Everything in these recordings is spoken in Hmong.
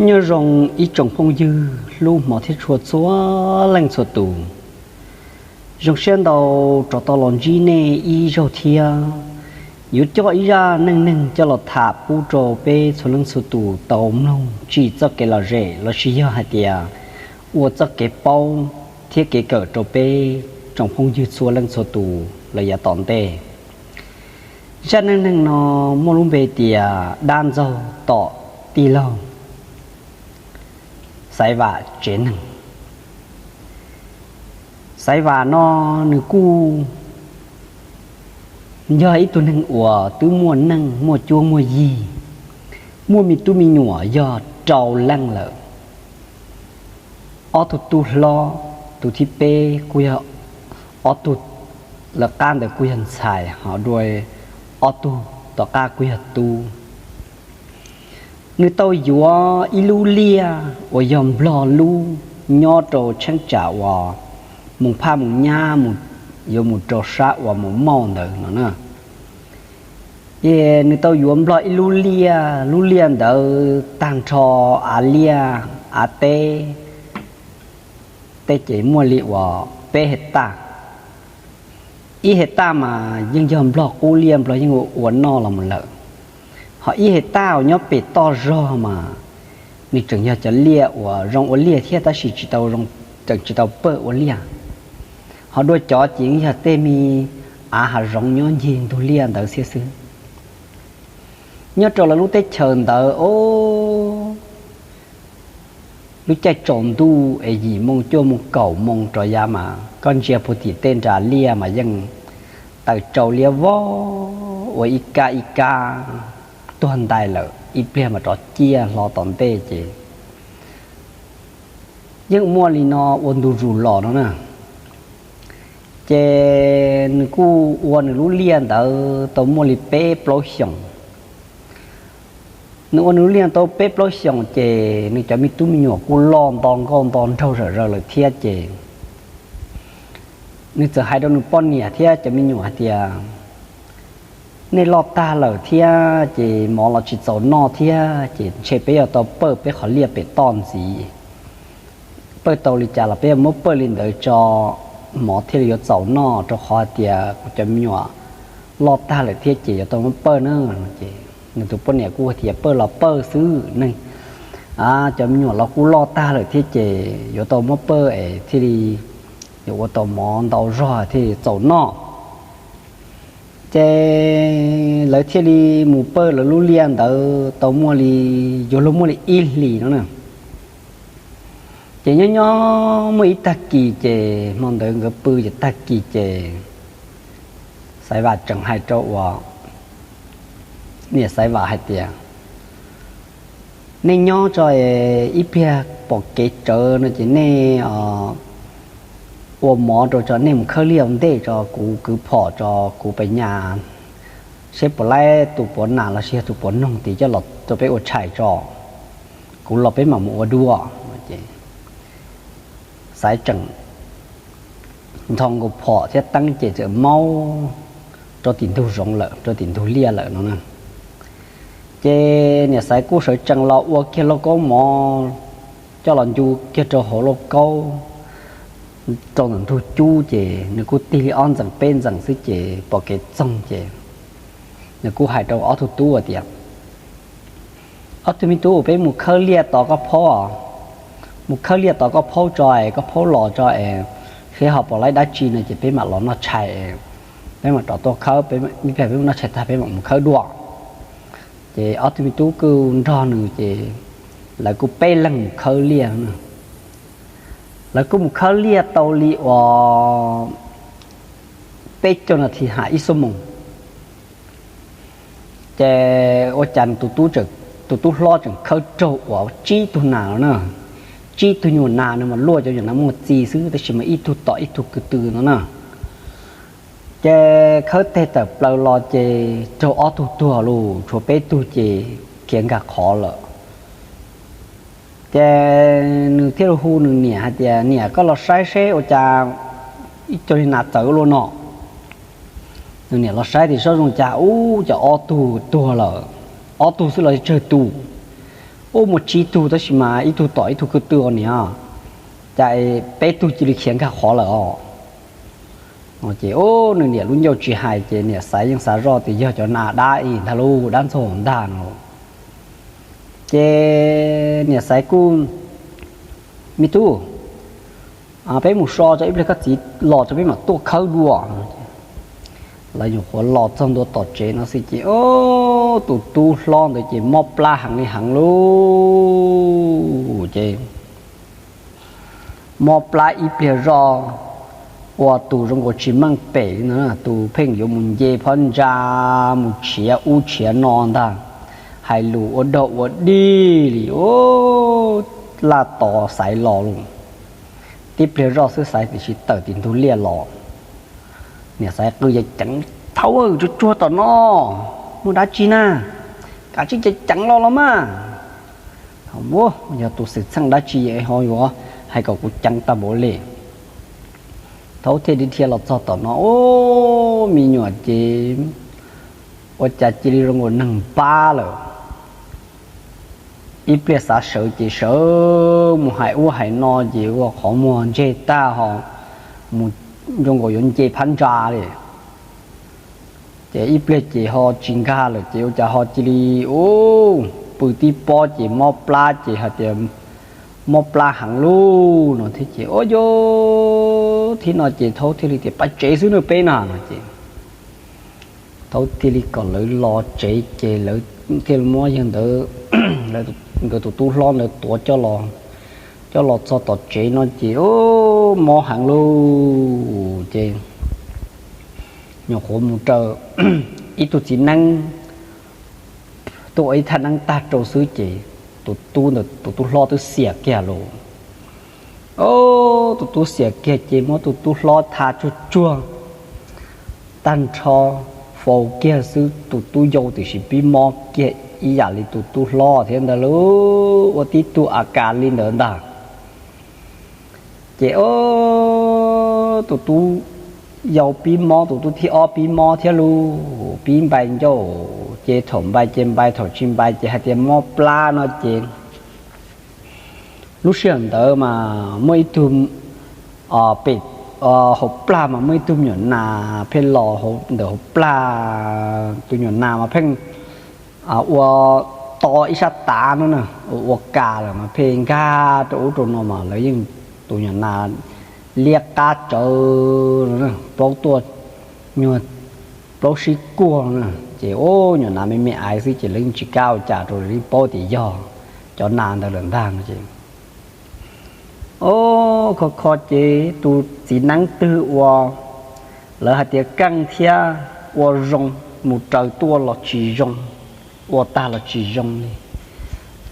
Nyob zoo ib tsoom phooj ywg hlub hmov thiab tshua txhua leej txhua tus. Zoo siab ntau rov tau los ntsib nej ib zaug thiab. Yuav coj ib zaj neej neeg coj los tham pub rau peb txhua leej txhua tus tau mloog tsim txoj kev lom zem lossis yog hais tias ua txoj kev paub thiab kev kawm rau peb tsoom phooj ywg txhua leej txhua tus los yav tom ntej. Zaj neej neeg no muaj lub npe tias dab ntxaug tom tij laug Xaiv Vam tsev neeg. Xaiv Vam no nws kuj yog ib tug neeg uas twb muaj neej muaj cuab muaj yig, muaj me tub me nyuam yog rau leej lawm. Ob tug tub hlob, tus thib peb kuj yog, ob tug lawv qab ntawd kuj yog ntxhais, ho dua ob tug tom qab kuj yog tub. Nws tau yuav ib lub liaj uas yog nplog lub nyob rau cheeb tsam uas mus phaj mus nyab, yuav mus rau sab uas mus mauj ntawd no na. Ces nws tau yuav nplog ib lub liaj, lub liaj ntawd tag nrho av liaj av teb tej ces muaj li uas peb hais taj. Ib hais taj mas yeej yog nplog qub liaj, nplog yeej ua ua noj los mus lawm. Ho ib hais taj uas nyob pem toj zog mas nws tseem yog cov liaj uas zoo ua liaj thiab tab sis tseem tsis tau pawj ua liaj. Ho dua cov ces yeej yog tej me av hav zoov nyob ncig ntug liaj ntawd thiab xwb. Nyob rau lawv lub teb chaws ntawd, o, lub caij tsaus ntuj es yim moo cuaj moo kaum moo rov yav mas koj ntsia puag tim tej nras liaj mas yeej taws tsau liab vog ua ib kab ib kab tuag ntais lawm, ib pliag mas rov ciaj hlo tom ntej ces yeej muaj li no ua ntu zus los no na. Ces nws kuj ua nws lub liaj ntawd tau muaj li peb plaub xyoos. Nws ua nws lub liaj tau peb plaub xyoos ces nws cov me tub me nyuam kuj loj nto nkauj nto nraug zom zaws lawm thiab ces nws txawm hais rau nws poj niam thiab cov me nyuam hais tias, nej loj tag lawm thiab ces mov los tsis txaus noj thiab ces ntshe peb yuav tau pawj peb qhov liaj pem toj ntxiv. Pawj tau li cas los peb yuav muab pawj li ntawd tso, mov thiaj li yuav txaus noj, rau qhov hais tias kuv cov me nyuam loj tag lawm thiab ces yuav tau muab pawj na. Ces nws tus poj niam kuj tias pawj los pawj xwb, neeg cov me nyuam los kuj loj tag lawm thiab ces yuav tau muab pawj es thiaj li yuav ua tau mov ntau zog thiaj li txaus noj. Ces lawv thiaj li mus pawj lawv lub liaj ntawd tau muaj li, yuav luag muaj li ib hlis no na. Ces nyob nyob muaj ib tag kis ces hmo ntawd nkawd pw ces tag kis ces Xaiv Vam tseem hais rau uas niam Xaiv Vam hais tias, nej nyob tso, ib pliag pom kev tsawv no ces nej ua mov rau tso, nej mus khawb liaj ua ntej tso, kuv kwv phom tso, kuv pes nyas seb puas laib tus puav nas los sis yog tus puav noog tid coj los rau peb ua tshais tso, kuv los peb mam mus ua dua. Xaiv tseem nthos nkaus phom thiab teeb ces txawm maub rau tim ntug zoov lawm, rau tim ntug liaj lawm no na. Ces niam Xaiv kuj sawv tsees los ua kiag lauj kaub mov coj los ncu kiag rau hauv lauj kaub rau ntawm ntug cub ces nws kuj tig li ob ntxees peb ntxees xwb ces pom kev txoog ces nws kuj hais rau ob tug tub tias, ob tug me tub, peb mus khawb liaj tos koj phaub, mus khawb liaj tos koj phaub tso es koj phaub los tso es seb ho puas laib dab tsi no ces peb mam los noj tshais, peb mam rov tuaj khawb, peb mus noj tshais tag peb mam mus khawb dua. Ces ob tug me tub kuj nrog nws ces lawv kuj peb leeg mus khawb liaj. Lawv kuj mus khawb liaj tau li uas peb caug nas this ham ib xuab moos. Ces ua cas tus tub hlob tseem khawb raug uas tsib tug nas no na, tsib tug nyuam nas no mas luaj cov nyuam nas muaj txi xwb tab sis mas ib tug tom ib tug ko tw no na. Ces khawb teg tawm plaws los ces raug ob tug tuag lawm, tshuav peb tug ces khiav nkag qhov lawm. Ces nws thiaj li hu nws niam hais tias, niam, koj los saib seb ua cas ib co li nas txawv luaj no. Nws niam los saib tim sob zoo cas ub, cov ob tug tuag lawm, ob tug xwb los tsawg tus. Ub, muaj tsib tug tab sis mas ib tug tom ib tug kwv tw os niam, cas peb tug cia li khiav nkag qhov lawm os. Ces ub, nws niam lub ncauj tsis hais ces niam Xaiv yeej xav zoj tias yog cov nas dab ntag lauj, dab ntxaug ntag no. Ces niam Xaiv kuj, Me tub, peb mus so tso, ib pliag koj txiv los tso peb mam tuaj khawb dua. Lawv nyuam qhuav los txog ntua tom tsev no xwb ces ub, tus tub hlob ntawd ces mob plab heev li heev lauj. Ces mob plab ib pliag zoj, ua tus zoo nkaus tsis meej pem li no, tus pheej yuav mus nce phab ntsa, mus tshiav ub tshiav no ntag, hais lus ua dog ua dig li, ub, laj tos Xaiv los lauj. Tib pliag zoj xwb Xaiv tiam sis tawm tim ntug liaj los. Niam Xaiv qw ceev ceev, Thaub, tsuag tsuag tom no, muaj dab tsi na? Kav tsij ceev ceev los los mas. Yog tus xwm txheej dab tsi ho yuav hais kom kuv ceev tag npaum li. Thaub thiaj li dhia los txog tom no, ub, me nyuam ces ua cas cia li zoo nkaus neeg npab lawm. Ib pliag xav sawv ces sawv mus hais ub hais no ces ua qhov muag ntseg tag ho mus zoo nkaus yuav nce phab ntsa li. Ces ib pliag ces ho tsis nkag lawm ces ua cas ho cia li, ub, pw tib pob ces mob plab ces hais tias mob plab heev lauj no thiab ces, Ua cas thiab no ces Thaub thiaj li tias, Pab tsev xwb no peb na no ces Thaub thiaj li kom lawv los tsev ces lawv thiaj li muab yawg ntawd, nkawd tus tub hlob ntawd tuav coj los txog tom tsev no ces, ub, mob heev lauj. Ces nyuam qhuav mus raws ib tug txiv neeb tuaj ua ib thaj neeb tag rau xwb ces tus tub ntawd, tus tub hlob twb xiam kiag lauj. Ub, tus tub xiam kiag ces muab tus tub hlob tha tsuag tsuag tag nrho, faus kiag xwb, tus tub yau tiam sis pib mob kiag ib yam li tus tub hlob thiab ntag lauj, ua tib tug a kas li ntawd ntag. Ces ub, tus tub yau pib mob, tus tub thib ob pib mob thiab lauj, pib npai ncauj, ces thaum npai ces npai, thaum tsis npai ces hais tias mob plab no ces lub sij hawm ntawd mas muaj ib tug pem hauv plag mas muaj ib tug me nyuam nas pheej los ntawm hauv plag, tus nyuam nas mas pheej ua to ib sab tav no na, ua kas lawm mas pheej nkag rau ub rau no mas lawv yeej, tus nyuam nas liab qab tsawv no, plaub tuaj nyuag plaub sib kuag no na, ces ub, nyuam nas me me aiv xwb ces lawv yeej tsis kam ua cas rau, lawv yeej paub tias yog cov nas ntawd lawm ntag no ces, ub, kho kho ces tus txiv neeb twg uas lawv hais tias keej thiab ua zoo mus raws tuaj los tsis zoo, ua tag los tsis zoo li.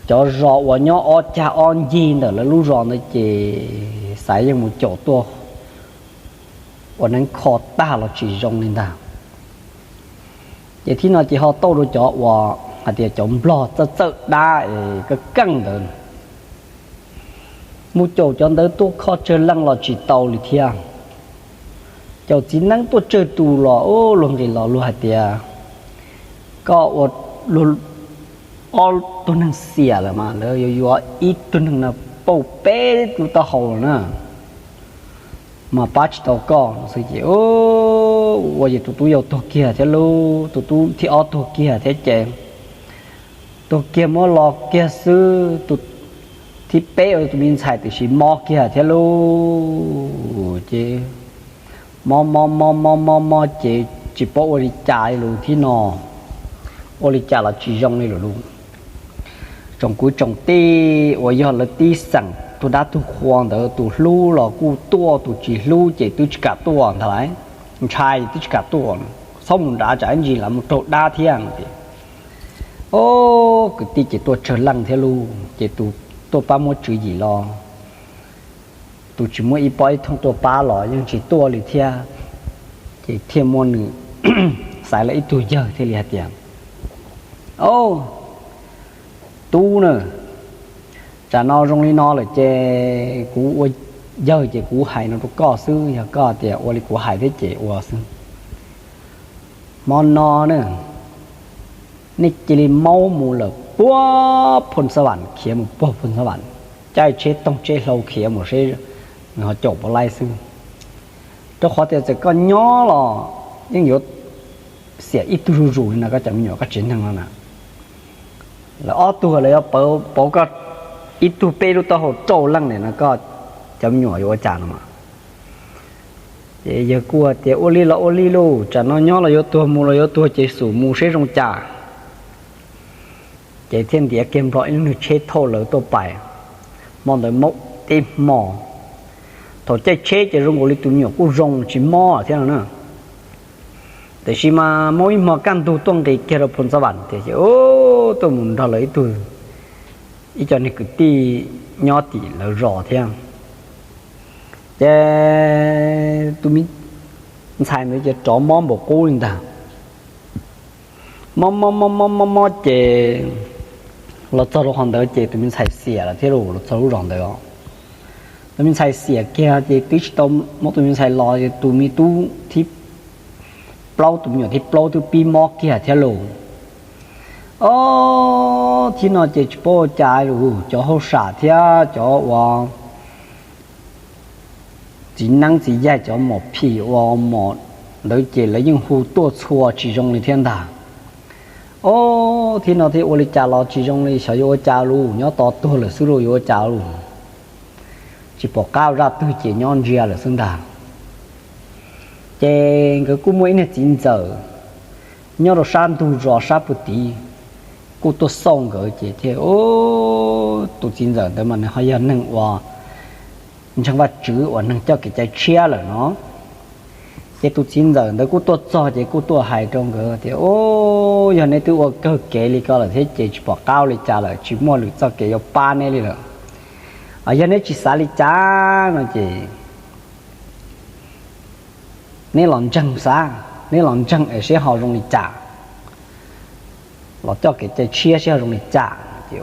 Cov zos uas nyob ob cag ob ncig ntawm lawv lub zos ntawd ces Xaiv yeej mus caum tuaj ua neeb kho tag los tsis zoo li ntag. Ces thib no ces ho tauj rau cov uas hais tias cov nplog txawj txawj dab es keej keej ntawd, mus caum cov ntawd tuaj kho tsawg leej los tsis tau li thiab. Caum txiv neeb tuaj tsawg tus los ub, luag nqis los luag hais tias koj ua luag ob tug neeg xiam lawm mas lawv yuav yuav ib tug neeg no pauj peb lub taub hau lawm na, mas pab tsis tau koj no xwb ces ua ces tus tub yau tuag kiag thiab lauj, tus tub thib ob tuag kiag thiab ces tuag kiag muab los kiag xwb, tus thib peb ua tus me ntxhais tiam sis mob kiag thiab lauj. Ces mob mob mob mob mob mob ces tsis paub ua li cas li lus thib no, ua li cas los tsis zoo li lus lus. Tsoom kwv tsoom tij uas yog lawv tib xeem tug dab tug qhua ntawd, tus hlub los kuj tuaj, tus tsis hlub ces twb tsis kam tuaj ntag lauj, ntshai twb tsis kam tuaj, txhob mus nrad tsam ib ntsis lawv mus raug dab thiab no ces, o, kwv tij ces tuaj tsawg leej thiab lauj, ces tus tuaj pab muab tswv yim los, tus tsis muaj ib pob ib thooj tuaj pab los yeej tsis tuaj li thiab. Ces thiaj muaj nws Xaiv lawv ib tug yawg thiaj li hais tias, O, tub na, tsam no zoo li no lawm ces kuv ua yawg ces kuv hais no rau koj xwb, yog koj tias ua li kuv hais thiab ces ua xwb. Hmo no na, nej cia li maub mus lawm puag Phoo Xab Vam khiav mus puag Phoo Xab Vam, caij tsheb toog tsheb hlau khiav mus seb nws ho caum puas laib xwb. Rau qhov tias txawm koj nyob los yeej yuav xiam ib tug zuj zus li no koj cov me nyuam koj tsev neeg no na. Lawv ob tug lawv yuav pauv koj ib tug peb lub taub hau rau leej li no koj cov me nyuam yuav ua cas no mas. Ces yawg kuj tias ua li los ua li lauj, tsam no nyob los yuav tuag mus los yuav tuag ces xum mus seb zoo cas. Ces thiaj ntiav kiag nplog ib lub niag tsheb thauj lawv tuaj pais. Hmo ntawd mob tib hmo, thaum caij tsheb ces zoo nkaus li tus me nyuam kuj zoo tsis mob thiab no na. Tiam sis mas mob ib hmo kaj ntug tuaj nqis kiag rau Phoo Xab Vam tias ces tuaj mus nrog lawv ib tug, ib co niag kwv tij nyob tim lawv zos thiab. Ces tus me ntxhais ntawd ces rov mob npaum qub li ntag. Mob mob mob mob mob mob ces los txog rau qhov ntawd ces tus me ntxhais xiam lawm thiab los txog lub zos ntawd os. Tus me ntxhais xiam kiag ces twb tsis tau muab tus me ntxhais los, tus me tub thib plaub, tus me nyuam thib plaub twb pib mob kiag thiab lauj. Ob thib no ces tsis paub ua cas lauj, cov hauj sam thiab cov uas txiv neeb txiv yaig cov mos phim ua mos ntawd ces lawv yeej hu tuaj txhua tsis zoo li thiab ntag. Ob thib no thiaj ua li cas los tsis zoo li, xyov yuav ua cas lauj, nyob tos tuag lawm xwb lauj, yuav ua cas lauj. Tsis pom qab zaj twg ces nyob ntsia lawm xwb ntag. Ces nkawd kuj muaj ib niag txiv ntxawm nyob rau sab ntug zos sab puag tid kuj tuaj xauj nkawd ces thiaj, tus txiv ntxawm ntawd mas nws ho yog neeg uas ntseeg Vajtswv uas neeg coj kev cai tshiab lawm no. Ces tus txiv ntxawm ntawd kuj tuaj txog ces kuj tuaj hais rau nkawd tias, Yog neb twb ua kawg kev li ko lawm thiab ces tsis pom qab li cas lawm, tsis muaj lwm txoj kev yuav pab neb li lawm. Yog neb tsis xav li cas no ces neb los ntseeg xav, neb los ntseeg es seb ho zoo li cas, los coj kev cai tshiab seb ho zoo li cas. Ces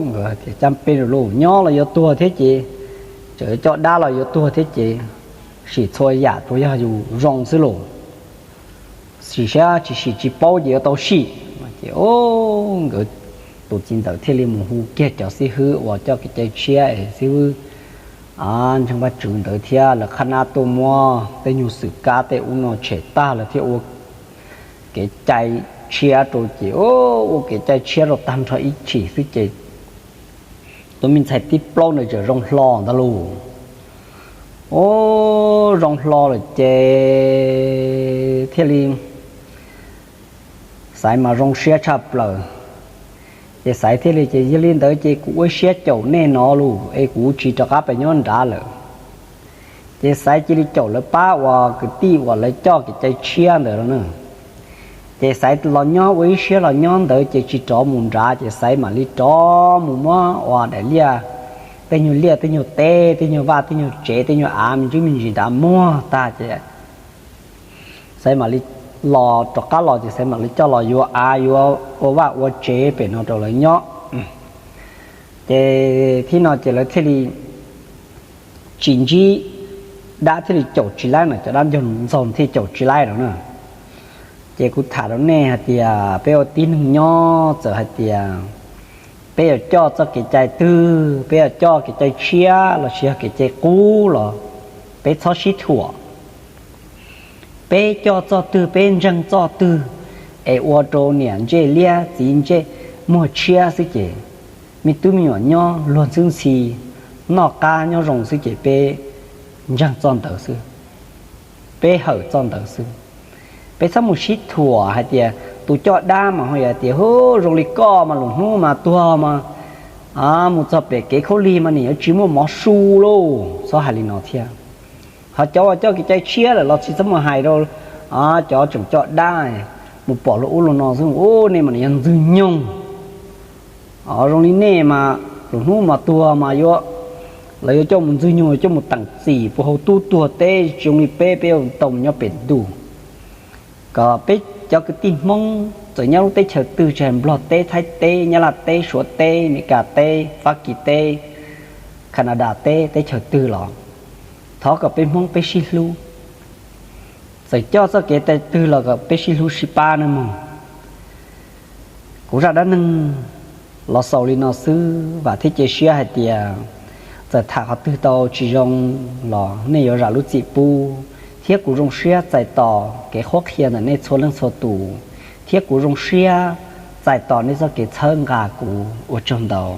nkawd tias, Cab peb lus lauj, nyob los yuav tuag thiab ces, tseem coj dab los yuav tuag thiab ces, sim txhua yam tsuas yog yus zoo xwb lauj. Sim siab tsis sim tsis paub ces yuav tau sim. Ces nkawd tus txiv ntxawm thiaj li mus hu kiag cov xib hwb uas coj kev cai tshiab es xib hwb ntseeg Vajtswv ntawd thiab lawv qhab nab tuaj muab tej nyuag xwm kab tej ub no tshem tag lawv thiaj ua kev cai tshiab rau ces ua kev cai tshiab rau tag nrho ib chim xwb ces tus me ntxhais thib plaub ntawd tseem zoo hlo ntag lauj. Ua zoo hlo lawm ces thiaj li Xaiv mas zoo siab tshaj plaws. Ces Xaiv thiaj li ces, Yog li ntawd ces kuv ua siab caum nej no lauj, es kuv tsis rov qab pem nyob nrad lawm. Ces Xaiv cia li caum lawv pab uas kwv tij uas lawv coj kev cai tshiab ntawd no na. Ces Xaiv los nyob ua ib siab los nyob ntawd ces tsis rov mus nrad ces Xaiv mam li rov mus muab uas daim liaj, tej nyuag liaj tej nyuag teb tej nyuag vaj tej nyuag tsev tej nyuag av me ntsis me ntsis nrad muag tag ces Xaiv mam li los rov qab los ces Xaiv mam li coj los yuav av yuav ua vaj ua tsev pem no rau lawv nyob. Ces thib no ces lawv thiaj li tsis ntsib, dab thiaj li caum tsis laib no, cov dab ntxaug thiaj caum tsis laib no na. Ces kuv tham rau nej hais tias peb ua tib neeg nyob txawm hais tias peb yuav coj txoj kev cai twg, peb yuav coj kev cai tshiab los sis yog kev cai qub los peb txhob sib thuam. Peb coj txoj twg peb ntseeg txoj twg es ua rau niam ntsej liab txiv ntsej muag tshiab xwb ces me tub me nyuam nyob luag ntxhwb ntxhi noj qab nyob zoo xwb ces peb ntseeg txoj ntawd xwb, peb hawm txoj ntawd xwb. Peb txhob mus sib thuam hais tias tus coj dab mas ho yog tias, Hu, zoo li koj mas lwm hnub mas tuag mas mus txog pem kev khaub lig mas nim yuav tsis muaj mov su lauj. Txhob hais li no thiab. Ho cov uas coj kev cai tshiab lawm los tsis txhob mus hais rau cov tseem coj dab mus pom luag ub luag no xwb, Ub, nej mas nim yog ntxwg nyoog, zoo li nej mas lwm hnub mas tuag mas yuav, lawv yuav coj mus ntxwg nyoog, yuav coj mus teem txim puas hau tub tuag teb, tsis zoo li peb, peb yuav tau mus nyob pem ntuj. Kom peb cov kwv tij Hmoob txawm nyob lub teb chaws twg, tsis hais Nplog teb, Thaib teb, Nyab Laj teb, Suav teb, Meskas teb, Fab Kis teb, Kanadas teb, teb chaws twg los thov kom peb Hmoob peb sib hlub. Txawm coj txoj kev cai twg los kom peb sib hlub sib pab nawb mog. Kuv zaj dab neeg Los xaus li no xwb, vam thiab cia siab hais tias txawm tham qhov twg tau tsis zoo los nej yuav zam lub txim pub, thiab kuv zoo siab txais tos kev qhuab qhia ntawm nej txhua leej txhua tus, thiab kuv zoo siab txais tos nej txoj kev txhawb nqa kuv. Ua tsaug ntau.